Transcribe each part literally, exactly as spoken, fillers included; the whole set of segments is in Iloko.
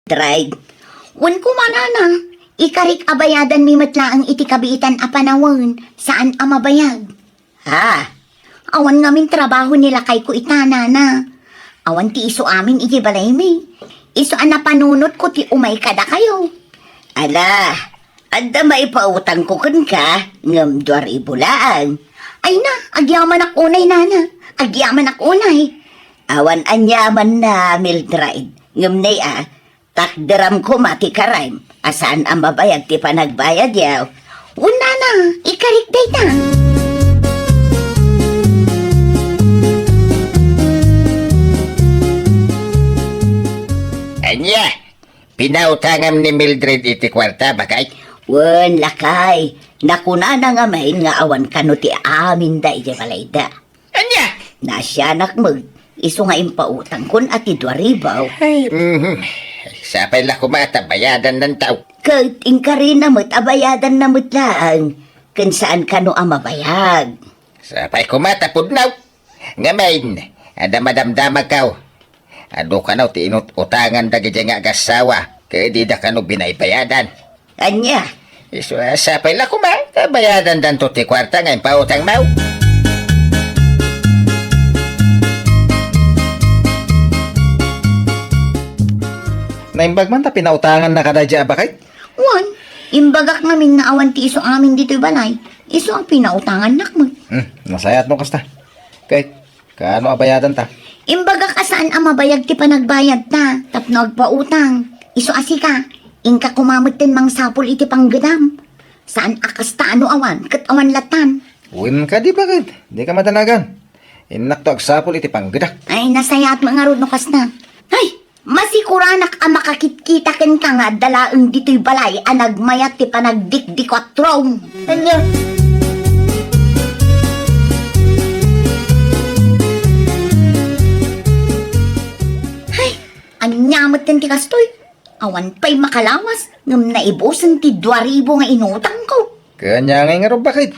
Mildred. Wen koma, nana, ikarik a bayadanmi met laeng iti kabiitan a panawen, saan a mabayag. Ha? Awan ngamin trabaho ni lakayko ita, nana. Awan ti isu amin iti balaymi. Isu a napanunotko ti umay kadakayo. Ala, adda maipautangko kenka, ngem dua ribu laeng. Ay na, agyamanak unay, nana. Agyamanak unay. Awan aniamanna, Mildred. Ngem nay a, takderam koma ti karem a saan a mabayag ti panagbayadyo. Wen, nana, ikarik dayta. Ania? Pinautangam ni Mildred iti kuarta, baket? Wen, lakay. Nakunana ngamin nga awan kano ti aminda iti balayda. Ania? Naasianak met, isu nga impautangkon a ti dua ribu. Ay, mhm. Sapay la koma ta bayadanna, nana. Ket inkarina met a bayadanna met laeng, ken saan kano a mabayag. Sapay koma ta pudno. Ngamin, adda madamdamagko. Adu kano ti inut-utangan dagiti nga agassawa, ket dida kano binaybayadan. Ania? Isu a sapay la koma, ta bayadandanto ti kuarta nga impautangmo. Naimbag man ta pinautangannaka daydiay a baket? Wen, imbagak ngamin nga awan ti isu amin ditoy balay. Isu a pinautangannak met. Hmm, nasayaat no kasta. Ket, kaano a bayadanta? Imbagak a saan a mabayag ti panagbayadta tapno agpautang. Isu a sika, inka koma metten mangsapul iti panggedam. Saan a kasta no awan, ket awan lattan. Wen kadi, baket? Dika madanagan. Innakto agsapul iti panggedak. Ay, nasayaat met ngarud no kasta. Ay, masikuranak a makakitkita kenka nga adda laeng ditoy balay a nagmayat ti panagdikdikuatrom. Ania? Ay, ania metten ti kastoy? Awan pay makalawas ngem naibusen ti dua ribu nga inutangko. Ket ania ngay ngarud, baket?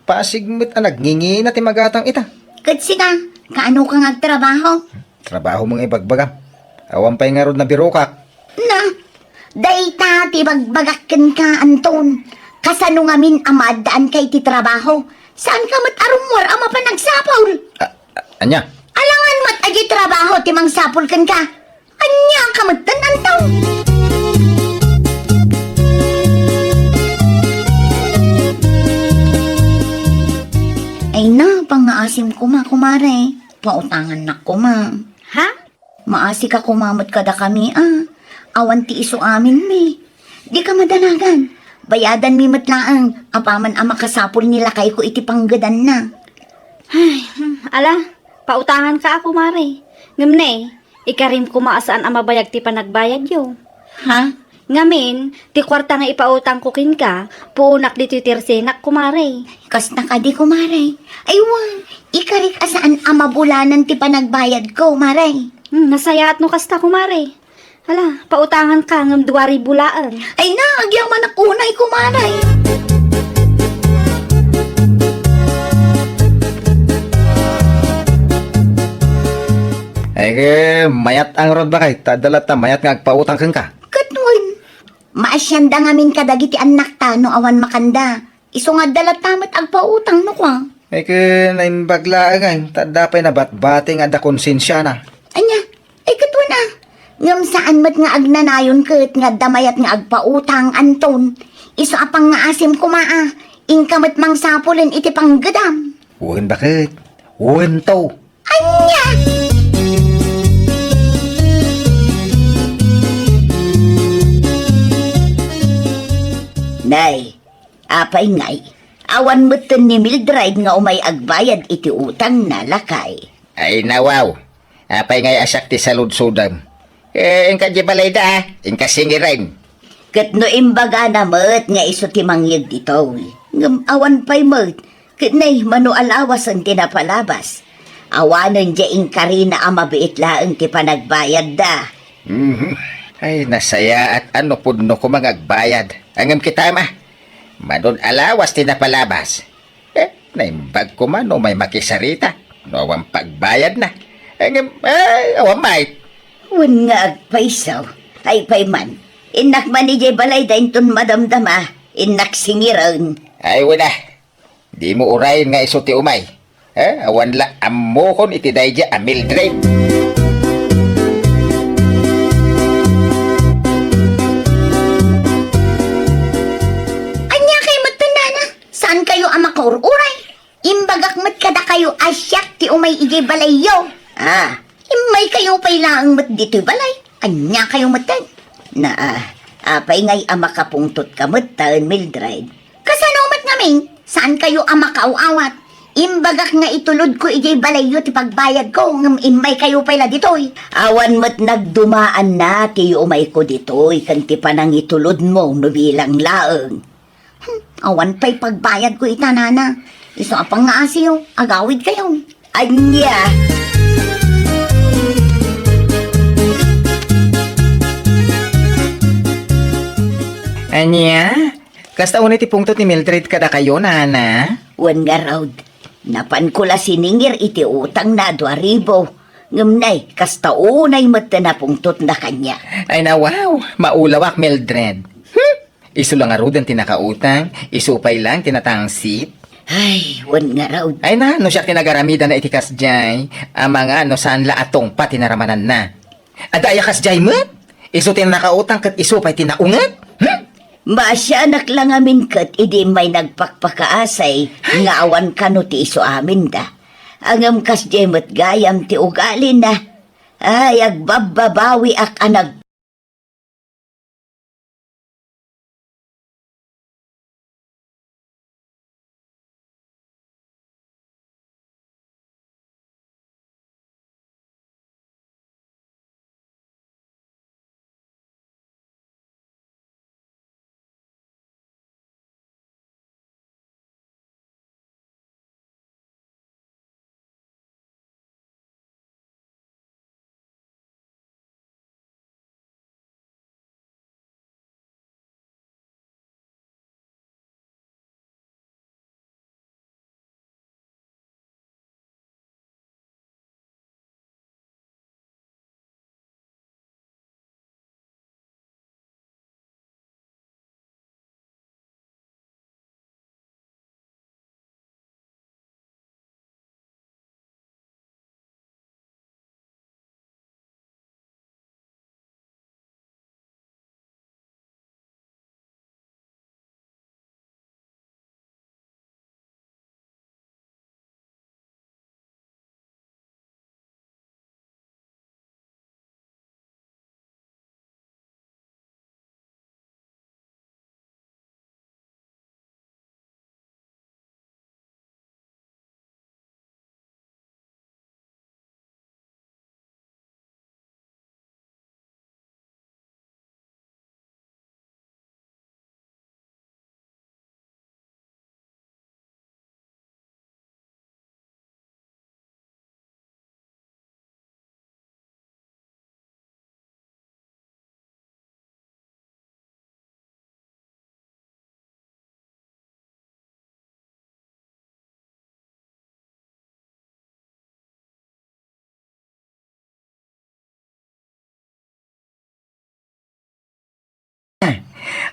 Pasig met a nagngingina ti magatang ita. Ket sika, kaano ka nga agtrabaho? Trabaho met nga ibagbagam. Awan pay ngarud nabirokak. Na, dayta ti ibagbagak kenka, Anton. Kasano ngamin a maaddaanka iti trabaho? Saanka met a rummuar a mapan agsapul? A-, a-, ania? Alangan met a di trabaho ti mangsapul kenka. Ania ka metten, Anton? Ay na, pangngaasim koma, kumare. Pautangannak koma. Ha? Maasika koma met kadakami a. Awan ti isu aminmi. Dika madanagan. Bayadanmi met laeng apaman a makasapul ni lakayko iti panggedanna. Ay, hmm, ala, pautanganka a, kumare. Ngem ne, ikarim koma a saan a mabayag ti panagbayadyo. Ha? Ngamin, ti kuarta nga ipautangko kenka, puonak ditoy tersenak, kumare. Kasta kadi, kumare? Ay, wen, ikarik a saan a mabulanan ti panagbayadko, mare. Hmm, nasayaat no kasta, kumare. Ala, pautanganka ngem dua ribu laeng. Ay na, agyamanak unay, kumare. Ay, ket mayat ngarud, baket, ta adda latta mayat nga agpautang kenka. Ket wen, maasianda ngamin kadagiti annakta no awan makanda. Isu nga adda latta met agpautang no kua. Ay, ket naimbag laeng, ta adda pay nabatbati nga adda konsensiana. Ania? Ay, ket wen a. Ngem saan met nga agnanayon ket nga adda mayat nga agpautang, Anton. Isu a pangngaasim koma a. Inka met mangsapulen iti panggedam. Wen, baket? Wento. Ania? Nay, apay ngay, awan metten ni Mildred nga umay agbayad iti utangna, lakay? Ay, nawaw. Apay ngay a siak ti saludsodem? Eh, inka di balayda, ah. Inka singiren. Ket no imbagana met nga isu ti mangyeg ditoy, ngem awan pay met, ket nay, mano a lawasen ti napalabas. Awanen diay inkarina a mabiit laeng ti panagbayadda. Mhm. Ay, nasayaat a no pudno koma nga agbayad. Ngem kitam, ah. Mano a lawas ti napalabas. Eh, naimbag koma no umay makisarita no awan pagbayadna. Eh, ngem, ay, awan met. Wen nga agpayso, Ay pay man, innak man idiay balayda inton madamdama, innak singiren. Ay, wen a, dimo uray nga isu ti umay. Eh, awan la ammokon iti daydiay a Mildred. Ania kay met, nana? Saan kayo a makaur-uray? Imbagak met kadakayo a siak ti umay idiay balayyo. Ah, immaykayo pay laeng met ditoy balay. Ania kayo met? Na, ah, apay ngay a makapungtot ka met taen, Mildred? Kasano met ngamin? Saan kayo a makaaw-awat? Imbagak nga itulodko idiay balayyo ti pagbayadko, ngem immaykayo pay la ditoy. Awan met nagdumaanna ti umayko ditoy ken ti panangitulodmo no bilang laeng. Hmm, awan pay pagbayadko ita, nana. Isu a pangngaasiyo, agawidkayo. Ania? Ania? Kasta unay ti pungtot ni Mildred kadakayo, nana? Wen ngarud, napanko la siningir iti utangna a dua ribu. Ngem nay, kasta unay met ti napungtotna kaniak. Ay, nawaw, maulawak, Mildred. Hmm? Isu la ngaruden ti nakautang, isu pay laeng ti natangsit. Ay, wen ngarud. Ay na, no siak ti nagaramidanna iti kasdiay, amangan no saan la a tungpa ti naramananna. Adda aya kasdiay met? Isu ti nakautang ket isu pay ti naunget? Hmm? Maasianak la ngamin ket idi immay nagpakpakaasi nga awan kano ti isu aminda. Ngem kasdiay met gayam ti ugalina. Ay, agbabbabawiak a nag-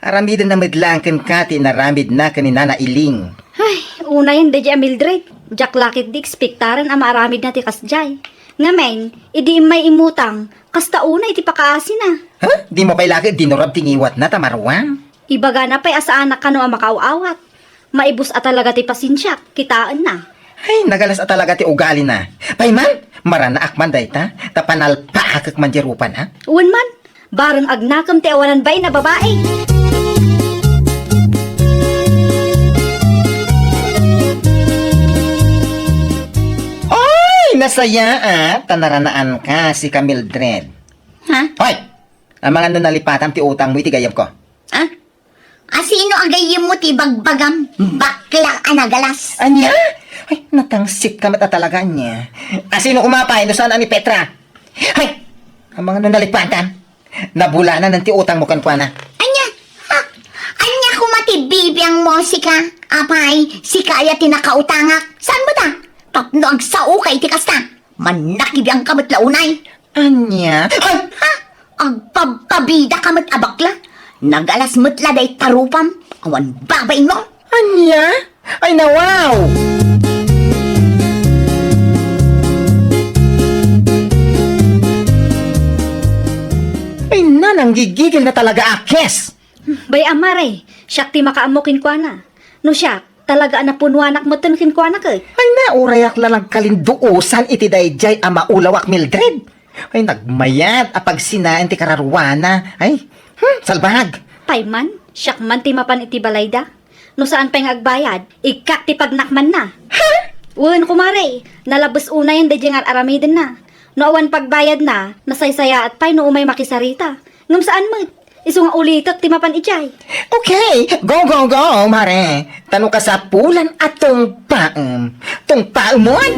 Aramidenna met laeng kenka ti inaramidna ken ni Nana Iling. Ay, unayen daydiay a Mildred. Diak la ketdi ekspektaren a maaramidna ti kasdiay. Ngamin, idi immay immutang, kasta unay ti pakaasina. Ha? Dimo pay la ket dinurab ti ngiwatna ta maruam? Ibagana pay a saanak kano a makaaw-awat. Maibus a talaga ti pasensiak, kitaenna. Ay, nagalas a talaga ti ugalina. Pay man, maranaak man dayta, ta panalpaakek man diay rupana. Wen man, bareng agnakem ti awanan bain a babai. Oy, nasayaat ta naranaanka, sika Mildred. Ha? Hoy! Amangan no nalipatam ti utangmo iti gayyemko. Ha? Asino a gayyemmo ti ibagbagam, bakla a nagalas? Ania? Ay, natansitka met a talaga ania. Asino koma pay no saan a ni Petra? Hay! Amangan no nalipatam. Nabulananen ti utangmo kenkuana. Ania? Ha? Ania koma ti bibiangmo, sika? Apay, sika aya ti nakautangak? Saan met a? Tapno agsaoka iti kasta. Mannakibiangka met la unay. Ania? Ay! Ha? Agpabpabidaka met a bakla. Nagalas met la dayta rupam. Awan babain mo. Ania? Ay, nawaw! Ay, nanang gigigil na talaga, Akes! Bay, a, Mare, siak ti makaammo kenkuana. No siak, talaga a napunuanak metten kenkuana ket. Ay, na, urayak la nagkalinduosan iti daydiay a maulawak, Mildred. Ay, nagmayat a pagsinaen ti kararuana. Ay, hmm, salbag. Pay man, siak man ti mapan iti balayda. No saan pay nga agbayad, ikkak ti pagnakmanna. Ha? Wen, kumare, nalabes unayen daydiay nga ar-aramidenna. No awan pagbayadna, nasaysayaat pay no umay makisarita. Ngem saan met. Isu nga ulitek ti mapan idiay. Okay, go, go, go, mare. Ta no kasapulan a tungpaem, tungpaemon!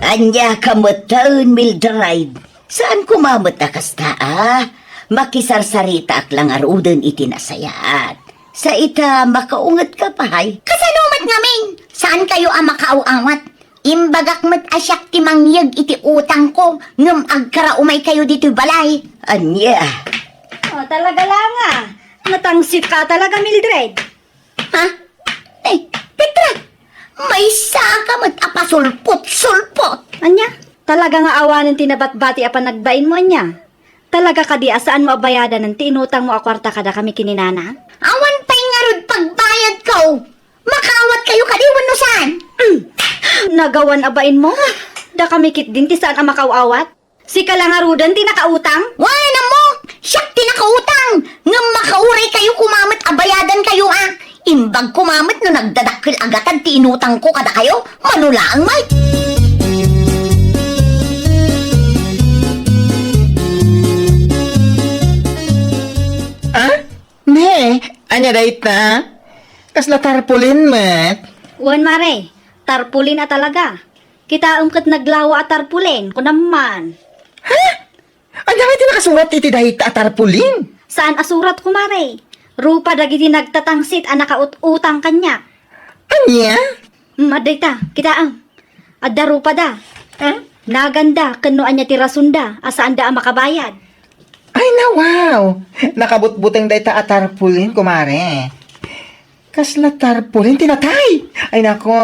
Ania ka metten, Mildred? Saan koma met a kasta, a? Makisarsaritaak la ngaruden iti nasayaat. Sa ita, makaungetka pay. Kasano met ngamin? Saankayo a makaaw-awat? Imbagak met a siak ti mangyeg iti utangko, ngem agkaraumaykayo ditoy balay. Ania? Oh, talaga la nga. Matangsit ka talaga, Mildred. Ha? Eh, Petra, maysa ka met a pasulpot-sulpot. Ania? Talaga nga awanen ti nabatbati a panagbainmo, ania? Talaga kadi a saanmo a bayadanen ti inutangmo a kuarta kadakami ken ni Nana? Awan pay ngarud pagbayadko. Makaawatkayo kadi wenno saan? Mm. Nagawan a bainmo? Dakami ketdin ti saan a makaaw-awat? Sika la ngaruden ti nakautang? Wen, ammo, siak ti nakautang. Ngem makauraykayo koma met a bayadankayo, a. Imbag koma met no nagdadakkel a gatad ti inutangko kadakayo. Mano laeng met. Ah? Ne, ania dayta? Kasla tarpaulin met? Wen, mare, tarpaulin a talaga. Kitaem ket naglawa a tarpaulin, kunam man. Ha? Ania nga ti nakasurat iti dayta a tarpaulin? Saan a surat, kumare. Rupa dagiti nagtatangsit a nakaut-utang kaniak. Ania? Mm, adda ita, kitaem. Adda rupada. Hmm? Naganda, ken no ania ti rasonda, a saanda a makabayad. Ay, nawaw! Nakabutbuteng dayta a tarpaulin, kumare. Kasla tarpaulin ti natay! Ay, nako,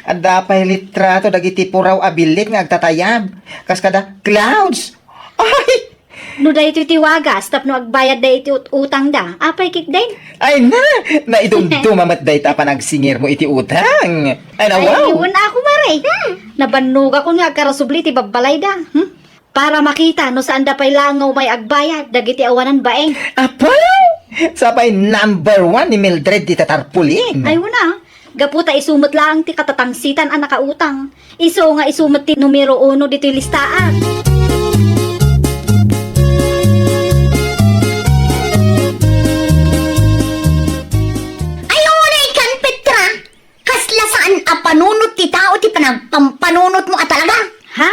adda pay litrato dagiti puraw a billit nga agtatayab. Kas kada clouds. Ay! No daytoy ti wagas tapno agbayadda iti ut-, utangda, apay ketdin? Ay na, naidumduma met dayta a panagsingirmo iti utang. Ay, nawaw! Ay, wen a, kumare. Hmm. Nabannogakon nga agkarasubli ti babbalayda. Hmm? Para makita no saanda pay laeng nga umay agbayad dagiti awanan bain. Apo! Sapay number one ni Mildred dita tarpaulin. Ay, wen a. Gapu ta isu met laeng ti katatangsitan a nakautang. Isu nga isu met ti numero uno ditoy listaak. Ay, unay kan, Petra. Kasla saan a panunot ti tao ti panagpampanunotmo a talaga? Ha?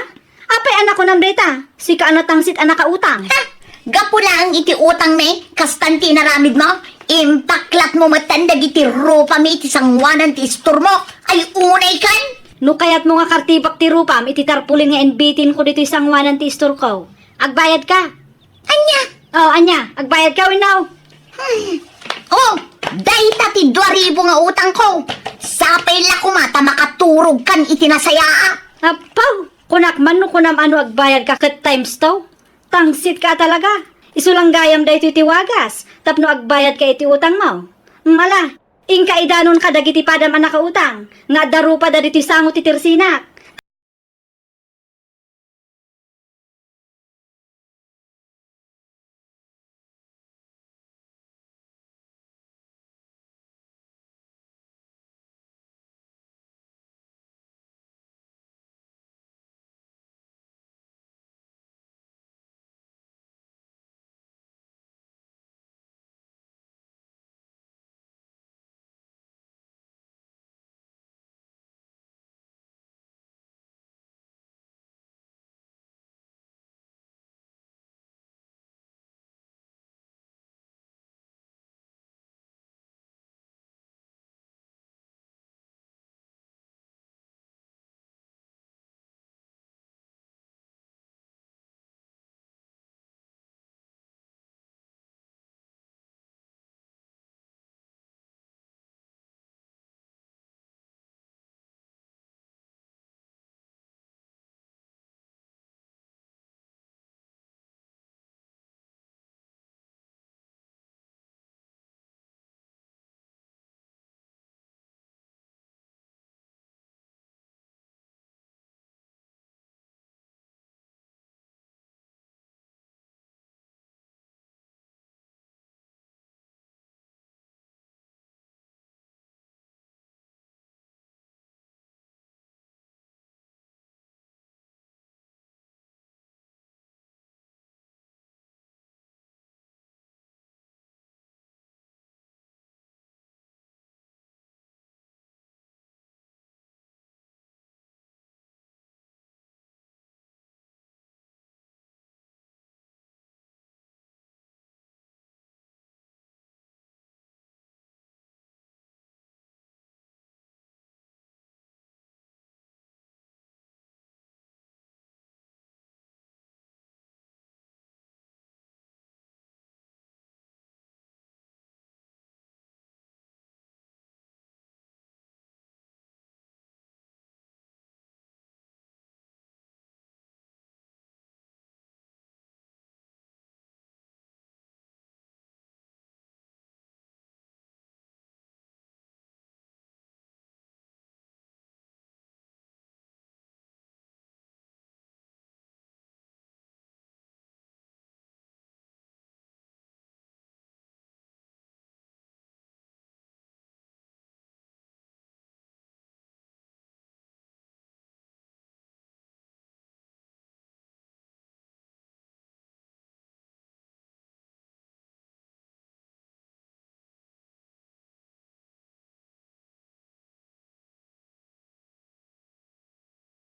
Apay a nakunam dayta? Sika a natangsit a nakautang. Ha? Gapu laeng iti utangmi, kastan ti inaramidmo? Impaklatmo metten dagiti rupami iti sangoanan ti istormo. Ay, unay kan? No kayatmo nga kartibak ti rupam iti tarpaulin nga inbitinko ditoy sangoanan ti istorko, agbayadka. Ania? Oh, ania? Agbayadka wenno? Hmm. Oh, dayta ti dua ribu nga utangko. Sapay la koma ta makaturogkan iti nasayaat. Apaw! Kunak man no kunam a no agbayadka ket times two. Tangsitka a talaga. Isu lang gayam daytoy ti wagas tapno agbayadka iti utangmo. Mm, ala, inka idanonka dagiti padam a nakautang nga adda rupada ditoy sango ti tersinak.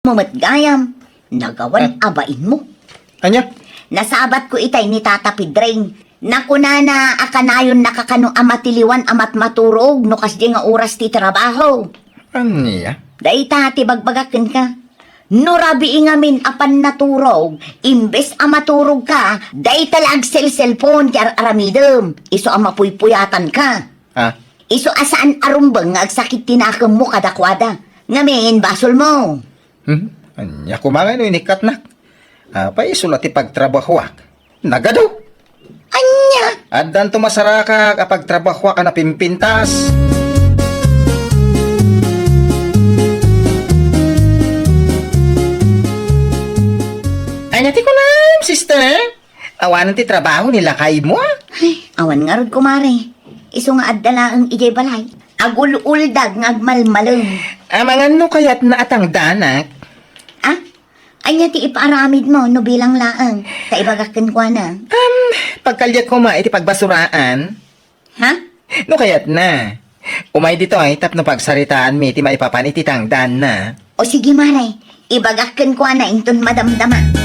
Mo met gayam, nagawan Ah. a bainmo. Ania? Nasabatko itay ni Tata Pedring. Nakunana a kanayonnaka kano a matiliwan a matmaturog no kasdi nga oras ti trabaho. Ania? Dayta ti bagbagak kenka. No rabii ngamin a pannaturog, imbes a maturogka, dayta la agselselpon ti ar-aramidem, isu a mapuypuyatanka. Ah? Isu a saan a rumbeng nga agsakit ti nakemmo kadakuada. Ngamin, basolmo. Hmm? Ania koma nga no inikkatnak? Apay, isu la ti pagtrabahoak. Nagadu! Ania? Addanto masarakak a pagtrabahoak a napimpintas. Ania ti kunam, sister? Awanen ti trabaho ni lakaymo, a? Ay, awan ngarud, kumare. Isu nga adda laeng idiay balay. Agul-uldag nga agmalmalem. Amangan no kayatna a tangdanak. Ah? Ania ti ipaaramidmo no bilang laeng? Ta ibagak kenkuana. Um, pagkaliak koma iti pagbasuraan. Ha? No kayatna, umay ditoy tapno pagsaritaanmi ti maipapan iti tangdanna. O sige, mare. Ibagak kenkuana inton madamdama.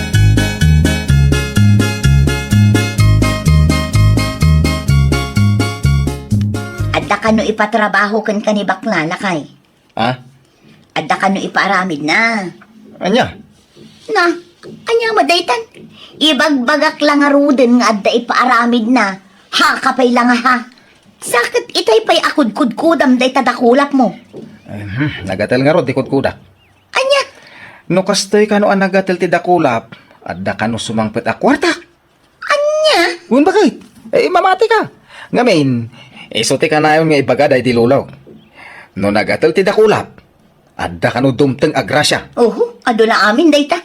Adda kano ipatrabaho kenka ni bakla, lakay? Ha? Adda kano ipaaramidna? Ania? Na, ania met daytan? Ibagbagak la ngaruden nga adda ipaaramidna. Ha, kapay la nga ha. Sa ket itay pay a kudkudkodam dayta dakulapmo. Ehem, nagatel ngarud ti kudkodak. Ania? No kastoy kano a nagatel ti dakulap, adda kano sumangpet a kuarta? Ania? Wen, baket? Eh, mamatika. Ngamin, isu ti kanayon nga ibaga daydi lolok. No nagatel ti dakulap, adda kano dumteng a grasya. Oho, adu la amin dayta.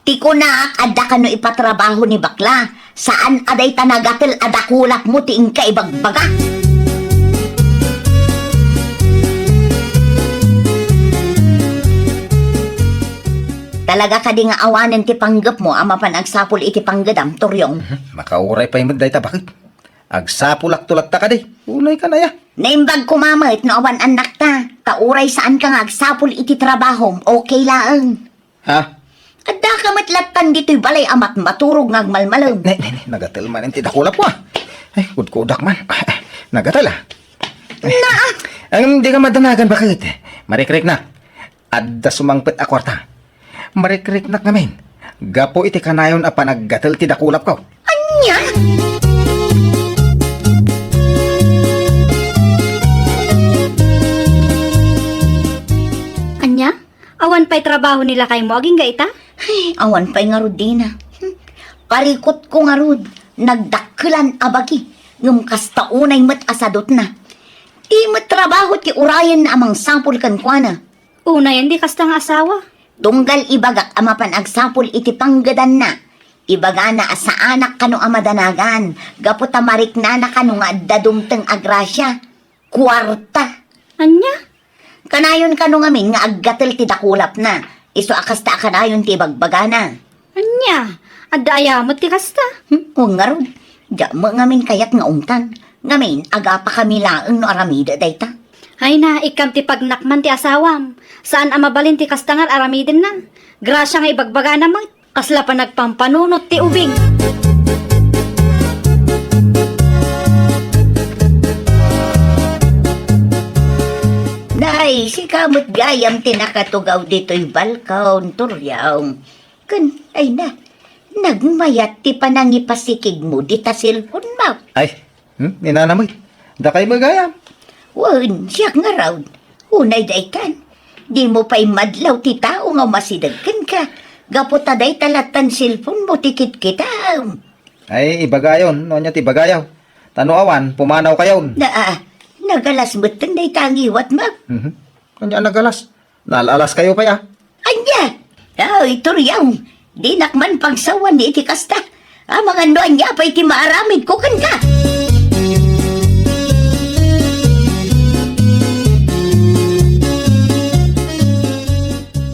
Ti kunak, adda kano ipatrabaho ni bakla. Saan a dayta nagatel a dakulapmo ti inka ibagbaga. Talaga kadi nga awanen ti panggepmo a mapan agsapul iti panggedam, Toriong? Mhm. Makauray pay met dayta, baket? Agsapulakto latta kadi. Unay ka na ya. Naimbag koma met no awan annakta, ta uray saanka nga agsapul iti trabahom, okay laeng. Ha? Addaka met lattan ditoy balay a matmaturog nga agmalmalem. Ne, ne, ne, nagatel manen ti dakulapko, a. Ay, kudkodak man. Nagatel, a. Naa! Ang di ka madanagan, baket? Marikriknak. Adda sumangpet a kuarta. Marikriknak ngamin. Gapu iti kanayon a panaggatel ti dakulapko. Ania? Ania? Awan pay trabaho ni lakaymo agingga ita? Ay, awan pay ngarud dina. Hmm. Karikotko ngarud, nagdakkelan a bagi, ngem kasta unay met a sadutna. Ti met trabaho ti urayenna a mangsapul kenkuana. Unayen di kasta nga asawa. Tunggal ibagak a mapan agsapul iti panggedanna, ibagana a saanak kano a madanagan, gapu ta mariknana kano nga adda dumteng a grasya. Kuarta. Ania? Kanayon kano ngamin nga aggatel ti dakulapna. Isu a kasta a kanayon ti ibagbagana. Ania? Adda aya met ti kasta? Hmm? O ngarud, diak met ngamin kayat nga ungtan. Ngamin, agapakami laeng no aramida dayta. Ay na, ikkam ti pagnakman ti asawam. Saan a mabalin ti kasta nga ar-aramidenna. Grasya nga ibagbagana met. Kasla panagpampanunot ti ubing. Nay, sika met gayam ti nakatugaw ditoy balkon, Toriong. Ken, ay na, nagmayat ti panangipasikigmo dita cellphone-mo. Ay, Hmm? Ni Nana met, dakay met gayam. Wen, siak ngarud. Unay daytan. Dimo pay madlaw ti tao nga umasideg kenka. Gapu ta dayta lattan cellphone-mo ti kitkitam. Ay, ibagayon, no ania ti ibagayo. Ta no awan, pumanawkayon. Na, ah, nagalas metten dayta a ngiwatmo. Mhm. Ania a nagalas? Naalalaskayo pay, a. Ania? Ay, Toriong, dinak man pagsawan iti kasta. Amangan no ania pay ti maaramidko kenka.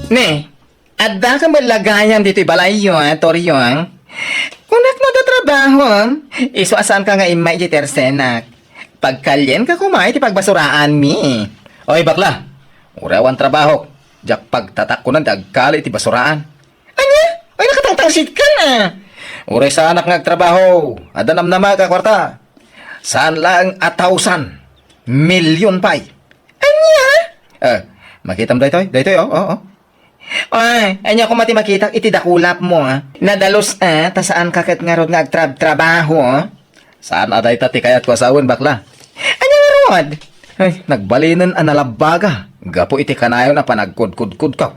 Ne, addaka met la gayam ditoy balayyo, a, Toriong? Kunak no adda trabahom, isu a saanka nga immay iti tersenak. Pagkalienka koma iti pagbasuraanmi. Oy, bakla, uray awan trabahok. Diak pagtatakkunan ti agkali iti basuraan. Ania? Ay, nakatangtangsit ka na. Uray saanak nga agtrabaho. Adda namnamaek a kuarta. Saan laeng a thousand. Million pay. Ania? Eh, makitam daytoy? Daytoy, oh, oh, oh. Ay, ania koma ti makitak iti dakulapmo, ah? Nadalus, ah, ta saan ka ket ngarud nga agtrab-trabaho, ah? Saan a dayta ti kayatko a sawen, bakla? Ania ngarud? Ay, nagbalinen a nalabbaga gapu iti kanayon a panagkudkudkodko.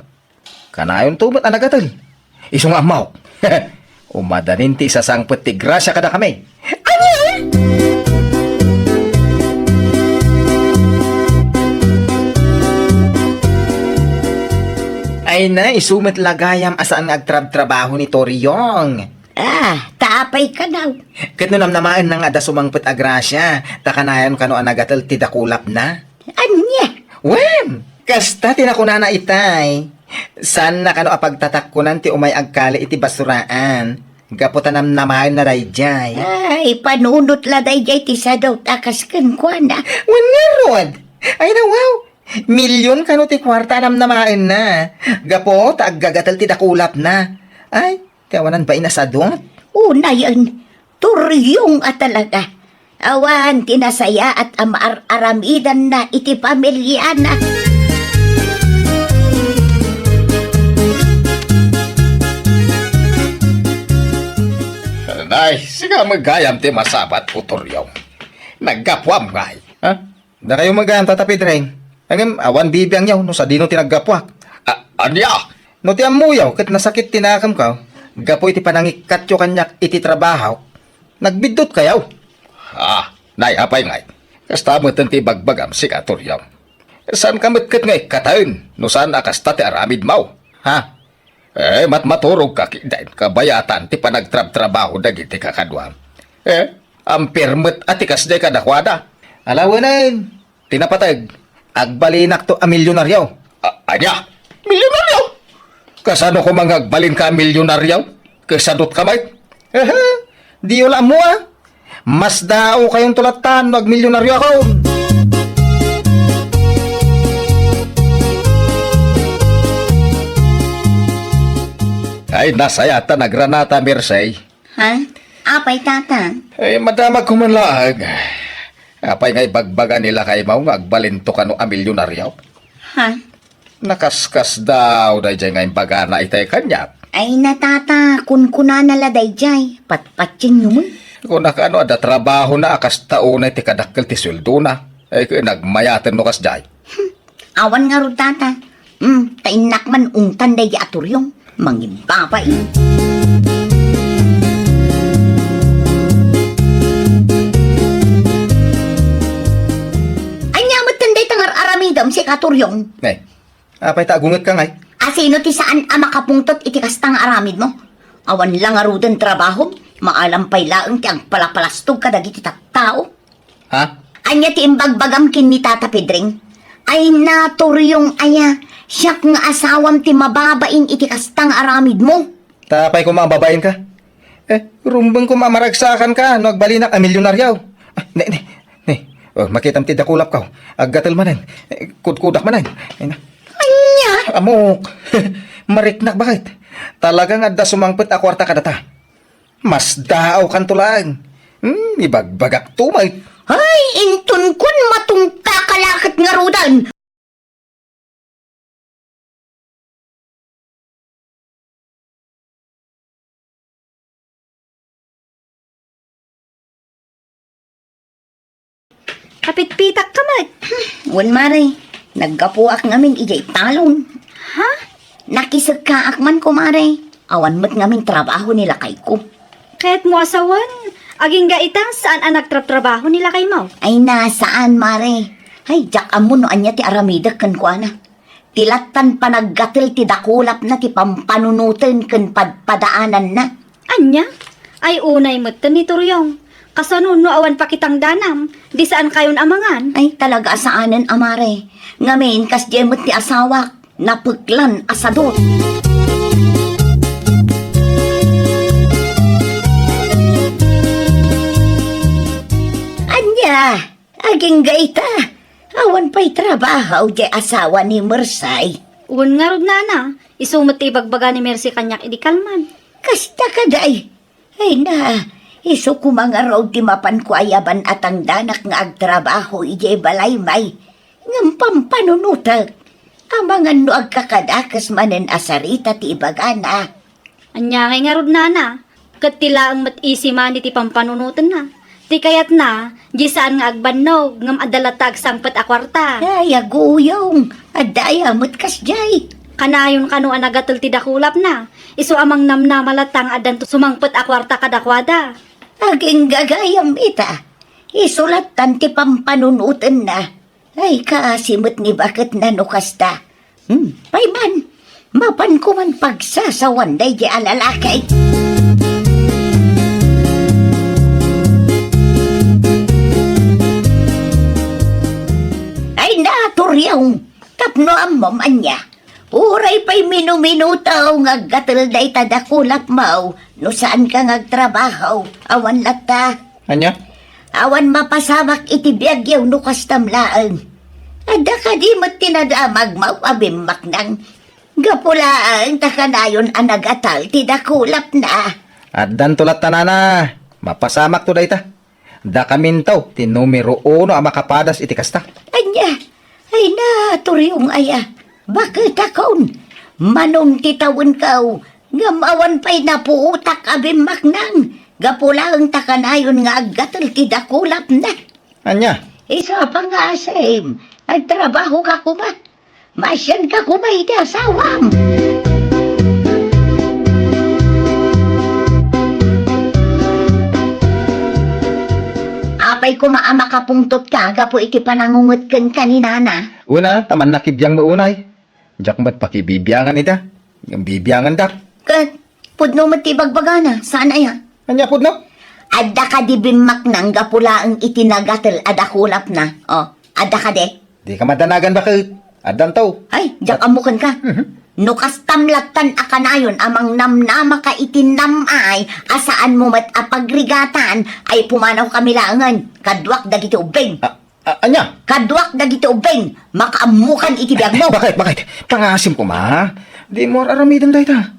Kanayonto met a nagatel. Isu nga ammok. Umadanin ti isasangpet ti grasia kadakami. Ania? Ay na, isu met la gayam a saan nga agtrabtrabaho ni Toriong. Ah, ta apay kanaw? Ket no namnamaenna nga adda sumangpet a grasia, ta kanayon kano a nagatel ti dakulapna? Ania? Wen, kasta ti nakunana itay. Saanna kano a pagtatakkunan ti umay agkali iti basuraan, gapu ta namnamaenna daydiay. Ay, panunot la daydiay ti sadot a kas kenkuana. Wen ngarud? Ay, nawaw. Milyon kano ti kuarta a namnamaenna, gapu ta aggagatel ti dakulapna. Ay, ti awanan bain a sadot. Unayen, Toriong a talaga. Awan ti nasayaat a maar-aramidanna iti pamiliana. Nay, sika met gayam ti masabat, Toriong. Naggapuam ngay. Ha? Dakayo met gayam, Tata Pedring. Ngem, awan bibiangyo no sadino ti naggapuak. A-, ania? No ti ammoyo ket nasakit ti nakemko gapu iti panangikkatyo kaniak iti trabahok, nagbiddutkayo. Ah, nay, apay ngay? Kasta met ti ibagbagam, sika Toriong. Saanka met ket nga ikkaten no saan a kasta ti aramidmo. Ha? Eh, matmaturogka ketdin, kabayatan ti panagtrabtrabaho dagiti kakaduam. Eh, ampir met a ti kasdiay kadakuada. Alawenen, ti napateg, agbalinakto a milyonario. A-, ania? Milyonario? Kasano koma nga agbalinka a milyonario? Ket sadotka met? Ehe, diyo la ammo, a. Mas daawkayonto latta no agmilyonarioakon. Ay, nasayaat ta nagranata, Mersey. Ha? Apay, Tata? Ay, madamagko man laeng. Apay nga ibagbaga ni lakaymo nga agbalinto kano a milyonario? Ha? Nakaskasdaaw daydiay nga imbagana itay kaniak. Ay na, Tata, kunkunana la daydiay. Patpatienyo met. Kunak no adda trabahona a kasta unay ti kadakkel ti sueldona. Ay, ket nagmayaten no kasdiay. Hmm. Awan ngarud, Tata. Hmm, ta innak man ungtan daydiay a Toriong. Mangibabain. Ania metten dayta nga ar-aramidem, sika Toriong? Nay, apay ta agungetka ngay? A, sino ti saan a makapungtot iti kasta nga aramidmo? Awan la ngaruden trabahom, maalam pay laeng ti agpalapalastog kadagiti tattao. Ha? Ania ti imbagbagam ken ni Tata Pedring? Ay na, Toriong aya, siak nga asawam ti mababain iti kasta nga aramidmo. Ta apay koma a babainka? Eh, rumbeng koma a maragsakanka no agbalinak a milyonaryo. Ah, ne, ne, ne. Oh, makitam ti dakulapko. Aggatel manen. Eh, kudkudak manen. Ay na. Ania? Ammok. Mariknak baket. Talaga nga adda sumangpet a kuarta kadata. Mas daawkanto laeng. Hmm, ibagbagakto met. Ay, inton kuan, matungpakalaket ngaruden. Kapitpitak ka met. Wen, mare. Naggapuak ngamin idiay talon. Ha? Nakisekkaak man, kumare. Awan met ngamin trabaho ni lakayko. Kayatmo a sawen, agingga ita, saan a nagtrabtrabaho ni lakaymo? Ay na, saan, mare. Ay, diak ammo no ania ti aramidek kenkuana. Ti lattan panaggatel ti dakulapna ti pampanunoten ken padpadaananna. Ania? Ay, unay metten ni Toriong. Kasano no awan pakitang danam, di saan kayon a mangan? Ay, talaga a saanen, a mare. Ngamin, kasdiay met ti asawak, napeklan a sadot. Ania? Agingga ita, awan pay trabaho diay asawa ni Mersay. Wen ngarud, nana, isu met ti ibagbaga ni Mercy kaniak idi kalman. Kasta kadi. Ay na, isu koma ngarud ti mapanko a yaban a tangdanak nga agtrabaho idiay balay, may. Ngem pampanunotek. Amangan no agkakadakes manen a sarita ti ibagana. Ania ngay ngarud, nana? Ket ti laeng met isi mani ti pampanunotenna. Ti kayatna, di saan nga agbannog, ngem adda latta agsangpet a kuarta. Ay, aguyong, adda aya met kasdiay. Kanayon kano a nagatel ti dakulapna. Isu a mangnamnama latta nga addanto sumangpet a kuarta kadakuada. Aginggagayam ita. Isu lattan ti pampanunotenna. Ay, kaasi met ni baketna no kasta. Hmm, pay man, mapanko man pagsasawan daydi a lalaki. Ay, naturiaw, tapno ammom ania. Uray pay minuminuto nga aggatel dayta dakulapmo, no saanka nga agtrabaho, awan latta. Ania? Awan mapasamak iti biagyo no kastam laeng. Adda kadi met ti nadamagmo a bimmaknang? Gapu laeng ta kanayon a nagatel ti dakulapna. Addanto latta, nana. Mapasamakto dayta. Dakaminto ti numero uno a makapadas iti kasta. Ania? Ay, naturiong aya. Baket akon. Manong ti tawenko, ngem awan pay napuotak a bimmaknang. Gapu laeng ta kanayon nga aggatel ti dakulapna. Ania? Isu a pangasim, agtrabaho ka koma. Maasianka koma iti asawam. Apay koma a makapungtotka gapu iti panangunget kenka ni nana? Una, ta mannakibiang met unay. Diak met pakibibiangan ita. Bibiangandak. Ket, pudno met ti ibagbagana, saan aya? Ania pudno? Adda kadi bimmaknang gapu laeng iti nagatel a dakulapna. O, adda kadi? Dika madanagan baket. Addanto. Ay, diak ammo kenka. Mhm. No kastam lattan a kanayon a mangnamnamaka iti nam-ay a saanmo met a pagrigatan, ay pumanawkami laengen. Kaduak dagiti ubbing. A, a, ania? Kaduak dagiti ubbing. Makaammokan iti biagmo. Baket, baket. Pangasim koma. Dimo ar-aramiden dayta.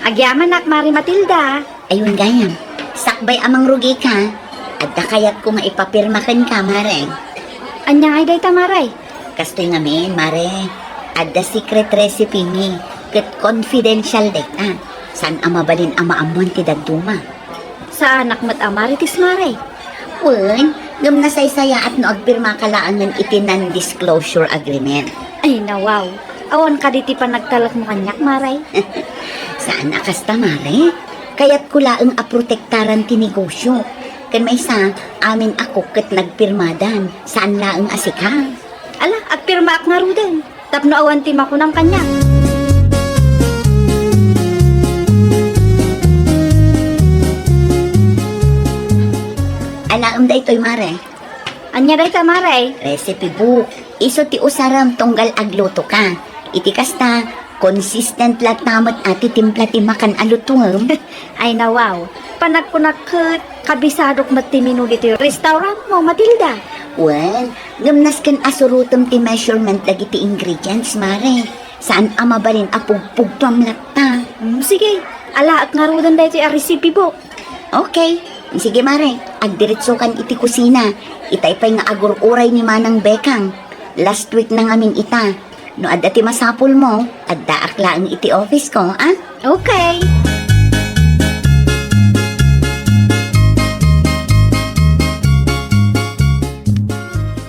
Agyamanak, Mare Matilda. Ayun gayam, sakbay a mangrugika, adda kayatko nga ipapirma kenka, Mare. Ania ngay dayta, Mare? Kastoy ngamin, Mare, adda secret recipe mi, ket confidential dayta. Saan a mabalin a maammuan ti dadduma. Saanak met a marites, Mare. Wen, ngem nasaysayaat no agpirmaka laengen iti non-disclosure agreement. Ay, nawaw. Awan kadi ti panagtalekmo kaniak, Mare? Saan a kasta, Mare. Kayatko laeng a protektaran ti negosyo. Ken maysa, amin a cook ket nagpirmadan. Saan laeng a sika. Ala, agpirmaak ngaruden. Tapno awan ti makunam kaniak. Alaem daytoy, Mare. Ania dayta, Mare? Recipe book. Isu ti usarem tunggal aglutoka. Iti kasta, consistent latta met a ti timpla ti makan a lutuem. Ay, nawaw. Panagkunak ket, kabisadok met ti menu ditoy restaurantmo, Matilda. Wen, ngem nasken a surotem ti measurement dagiti ingredients, Mare. Saan a mabalin a pugpugtuam latta. Mm, sige, alaek ngaruden daytoy a recipe book. Okay. Sige, Mare, agdiretsokan iti kusina. Itay pay nga agur-uray ni Manang Bekang. Last week na ngamin ita. No adda ti masapulmo, addaak laeng iti office ko, a? Okay.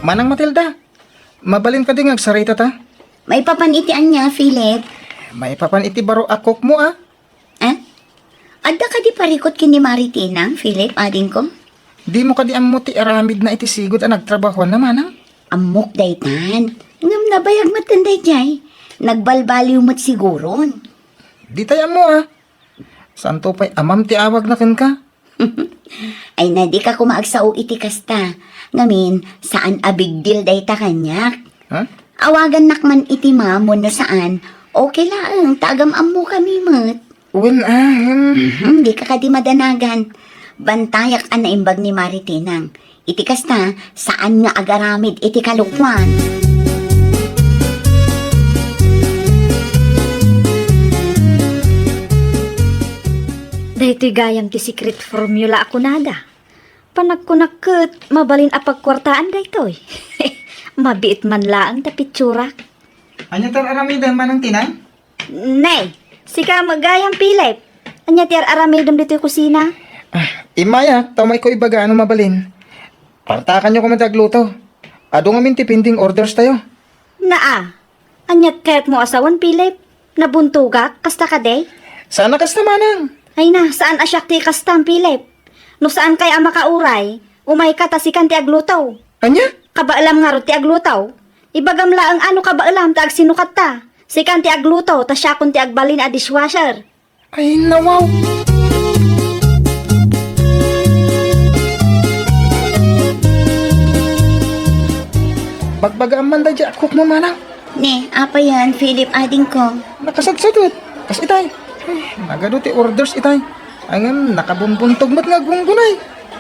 Manang Matilda, mabalin kadi nga agsarita ta? Maipapan iti ania, Philip? Maipapan iti baro a cookmo, a? Eh? Adda kadi parikut ken ni Mare Tinang, Philip, adingko? Dimo kadi ammo ti aramidna iti sigud a nagtrabahoanna, Manang? Ammok daytan. Ngem nabayag met ken daydiay. Nagbalbaliw met siguron. Ditay ammo, a. Saanto pay a ma'am ti awagna kenka? Ay na, dika koma agsao iti kasta. Ngamin, saan a big deal dayta kaniak. Ha? Awagannak man iti ma'am wenno saan, okay laeng, ta agam-ammokami met. Wen, ah, hmm. Mhm, dika kadi madanagan. Bantayak a naimbag ni Mare Tinang. Iti kasta, saan nga agaramid iti kalokoan. Daytoy gayam ti secret formula a kunada. Panagkunak ket mabalin a pagkuartaan daytoy. Mabiit man laeng ta pitsurak. Ania ti ar-aramidem, Manang Tinang? Nay, sika met gayam, Philip. Ania ti ar-aramidem ditoy kusina? Ah, immayak, ta umayko ibaga no mabalin. Partakanyo koma ti agluto. Adu ngamin ti pending orders tayo. Naa, ania ti kayatmo a sawen, Philip? Nabuntogak, kasta kadi? Saan a kasta, Manang. Ay na, saan a siak ti kastam, Philip. No saankay a makauray, umayka ta sikan ti agluto. Ania? Kabaelam ngarud ti agluto. Ibagam laeng a no kabaelam ta agsinukatta. Sikan ti agluto, ta siakon ti agbalin a dishwasher. Ay, nawaw. Bagbagaam man daydiay a cookmo, Manang. Ne, apayen, Philip, adingko? Nakasadsadot. Kas itay. Ay, nagadu ti orders itay. Ay, ngem, nakabumbuntog met nga agunggunay.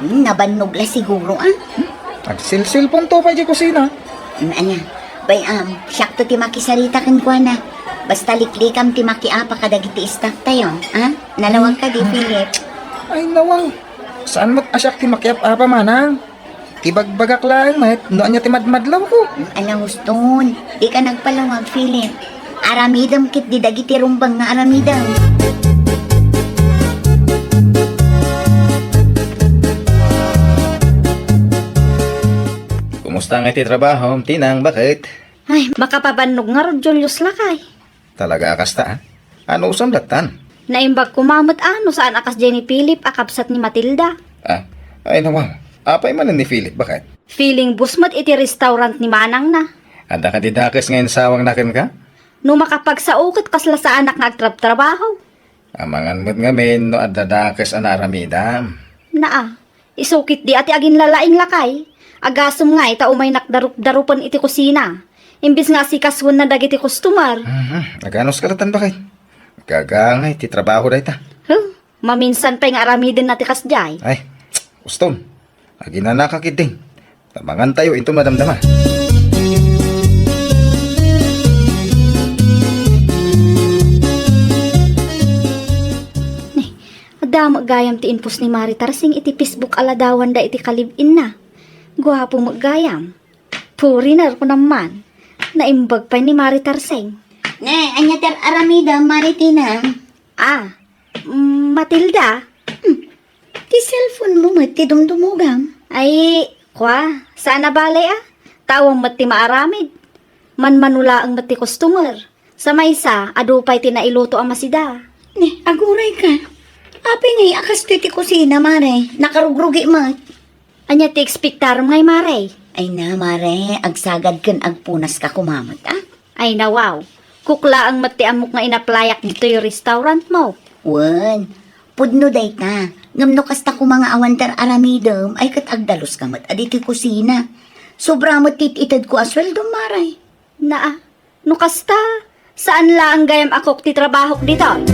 Hmm, nabannog la siguro, ah. Hmm? Agsilsilponto pay diay kusina. Hmm, ania? Bay-am, siakto ti makisarita kenkuana. Basta liklikam ti makiapa kadagiti staff tayo, ah? Nalawag kadi, Philip? Ay, nawang. Saan met a siak ti makiap-apa, Manang? Ibagbagak laeng met no ania ti madmadlawko. Hmm, ala, huston. Dika nagpalawag, Philip. Aramidem ketdi dagiti rumbeng nga aramidem. Kumusta nga iti trabaho, Tinang, baket? Ay, makapabannog ngarud, Julius, lakay. Talaga a kasta, a? Anusam lattan? Naimbag koma met a no saan a kasdiay ni Philip a kabsat ni Matilda. Ah, ay, nawaw. Apay manen ni Philip, baket? Feeling boss met iti restaurant ni manangna. Adda kadi dakes nga insawangna kenka? No makapagsao ket kasla saanak nga agtrabtrabaho. Amangan met ngamin no adda dakes a naaramidam. Naa, isu ketdi a ti aginlalaing lakay. Agasem ngay ta umaynak darup-darupen iti kusina. Imbes nga asikasuenna dagiti customer. Mhm, aganos ka lattan, baket? Gagangay ti trabaho dayta. Huh? Maminsan pay nga aramidenna ti kasdiay. Ay, uston. Aginanaka ketdin. Tamangan tayo into madamdama. gayam ti inpost ni Mari Tarsing iti Facebook a ladawanda iti kalib-inna. Guapo met gayam. Puriner ko naman. Naimbag pay ni Mari Tarsing. Ne, ania ti ar-aramidem, Mari Tina? Ah, mm, Matilda? Hmm, ti cellphone mo met ti dumdumogam. Ay, kwa, saan a bale a? Tawang met ti maaramid. Manmano laeng met ti customer. Sa maysa, adu pay ti nailuto a masida. Ne, aguray ka. Apay ngay a kastoy ti kusina, Mare? Nakarugrugi met. Ania ti ekspektarem ngay, Mare? Ay na, Mare, agsagad ken agpunas ka kumamet, a? Ay na, wow. Kuklaeng met ti ammok nga inaplayak ditoy restaurant mo. Wen, pudno dayta. Ngem no kasta koma nga awan ti ar-aramidem, ay ket agdalus ka met a ditoy kusina. Sobra met ti it-itedko a sueldom, Mare. Naa, no kasta, saan laeng gayam a kok ti trabahok ditoy?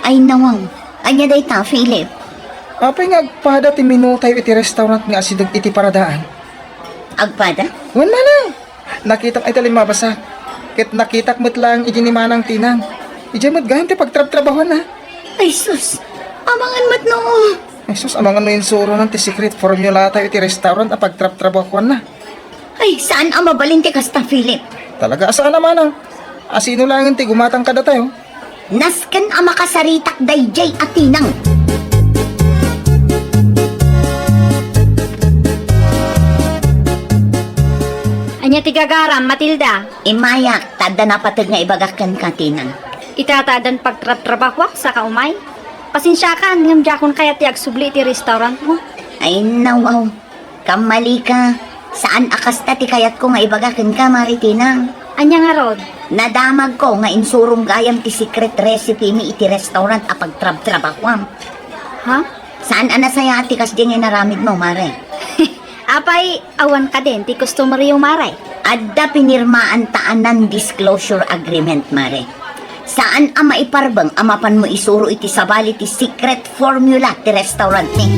Ay, nawang. Ania dayta, Philip? Apay nga agpada ti menuta iti restaurant nga asideg iti paradaan? Agpada? Wen, manang. Nakitak iti limmabasa. Ket nakitak met laeng idi ni Manang Tinang. Idiay met gayam ti pagtrabtrabahuanna. Ay, sus. Amangan met no. Ay, sus, amangan no insuronan ti secret formula tayo iti restaurant a pagtrabtrabahuanna. Ay, saan a mabalin ti kasta, Philip? Talaga a saan a manang. A sino laengen ti gumatang kadatayo? Nasken a makasaritak daydiay a Tinang. Ania ti gagaram, Matilda? Immayak, ta adda napateg nga ibagak kenka, Tinang. Ita ta addan pagtrabtrabahuak saka umay. Pasensiakan, ngem diakon kayat ti agsubli iti restaurantmo. Ay, nawaw. Kammalika, saan a kasta ti kayatko nga ibaga kenka, Mare Tinang. Ania ngarud? Nadamagko nga insurom gayam ti secret recipe mi iti restaurant a pagtrabtrabahuam. Ha? Saan a nasayaat ti kasdi nga inaramidmo, Mare? Apay, awan kadin ti customeryo, Mare? Adda pinirmaanta a non-disclosure agreement, Mare. Saan a maiparbeng a mapanmo isuro iti sabali ti secret formula ti restaurant mi.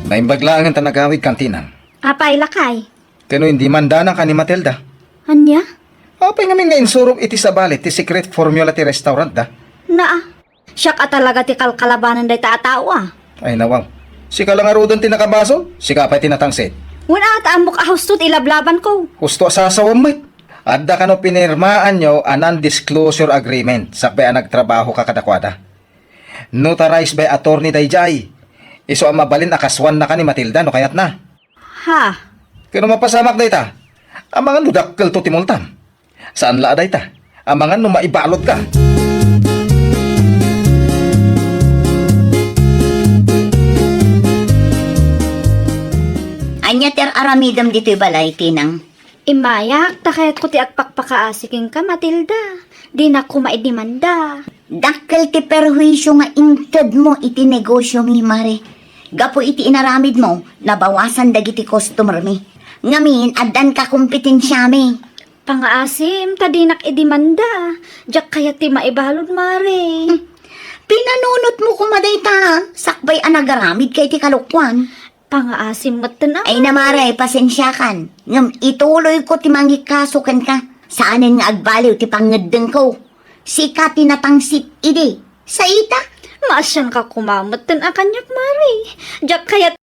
Naimbag laengen ta nagawidkan, Tinang. Apay, lakay? Ken no indimandanaka ni Matilda. Ania? Apay ngamin nga insurok iti sabali ti secret formula ti restaurant da? Naa. Siak a talaga ti kalkalabanan dayta a tao, a. Ay, nawaw. Sika la ngaruden ti nakabasol, sika pay ti natangsit. Wen a, ta ammok a husto ti ilablabanko. Husto a sasawem met. Adda kano pinirmaanyo a non-disclosure agreement sakbay a nagtrabahoka kadakuada. Notarized by attorney daydiay. Isu a mabalin a kasuannaka ni Matilda no kayatna. Ha? Ken no mapasamak dayta, amangan no dakkelto ti multam. Saan la a dayta, amangan no maibaludka. Ania ti ar-aramidem ditoy balay, Tinang? Immayak, ta kayatko ti agpakpakaasi kenka, Matilda. Dinak koma idimanda. Dakkel ti perhuisio nga intedmo iti negosiomi, Mare. Gapu iti inaramidmo, nabawasan dagiti customermi. Ngamin, addan kakompetensiami. Pangaasim, ta dinak idimanda. Diak kayat ti maibalud, Mare. Hmm. Pinanunotmo koma dayta, sakbay a nagaramidka iti kalokuan. Pangaasim metten a. Ay na, Mare, pasensiakan. Ngem ituloyko ti mangikaso kenka. Saanen nga agbaliw ti pangngeddengko. Sika ti natangsit idi. Saita? Maasianka koma metten a kaniak, Mare. Diak kayat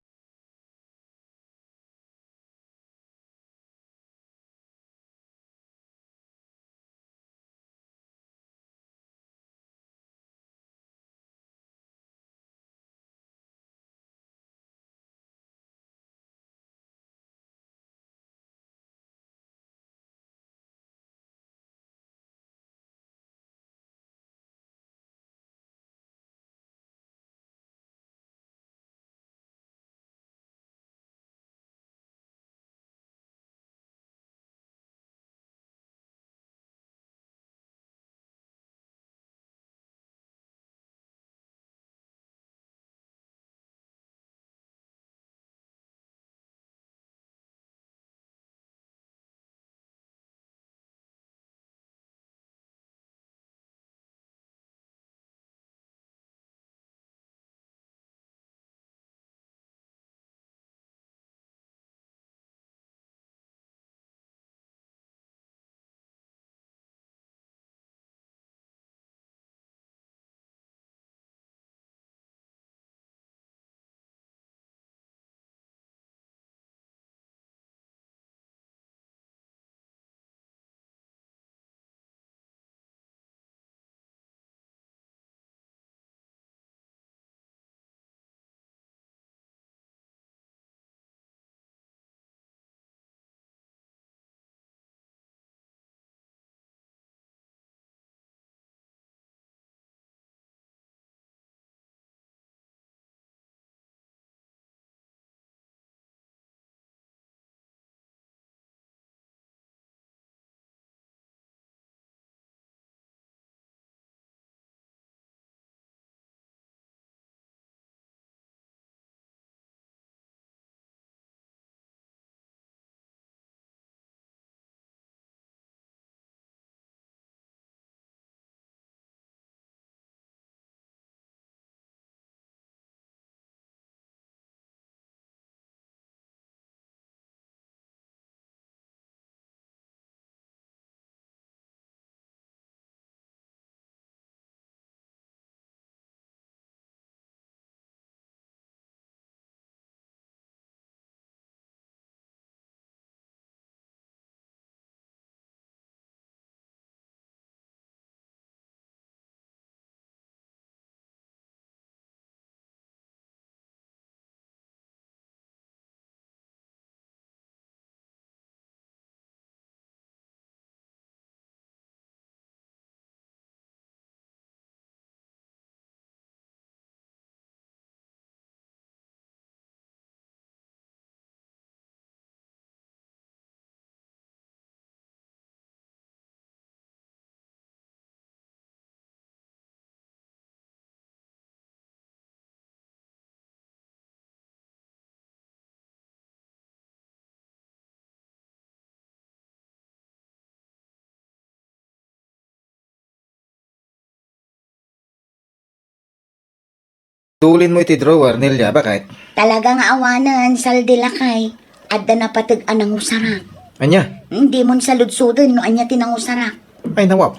Tulinmo iti drawer, Nelia, baket? Talaga nga awanen, saldi lakay. Adda napateg a nangusarak. Ania? Hmm, dimon saludsoden no ania ti nangusarak. Ay, nawaw.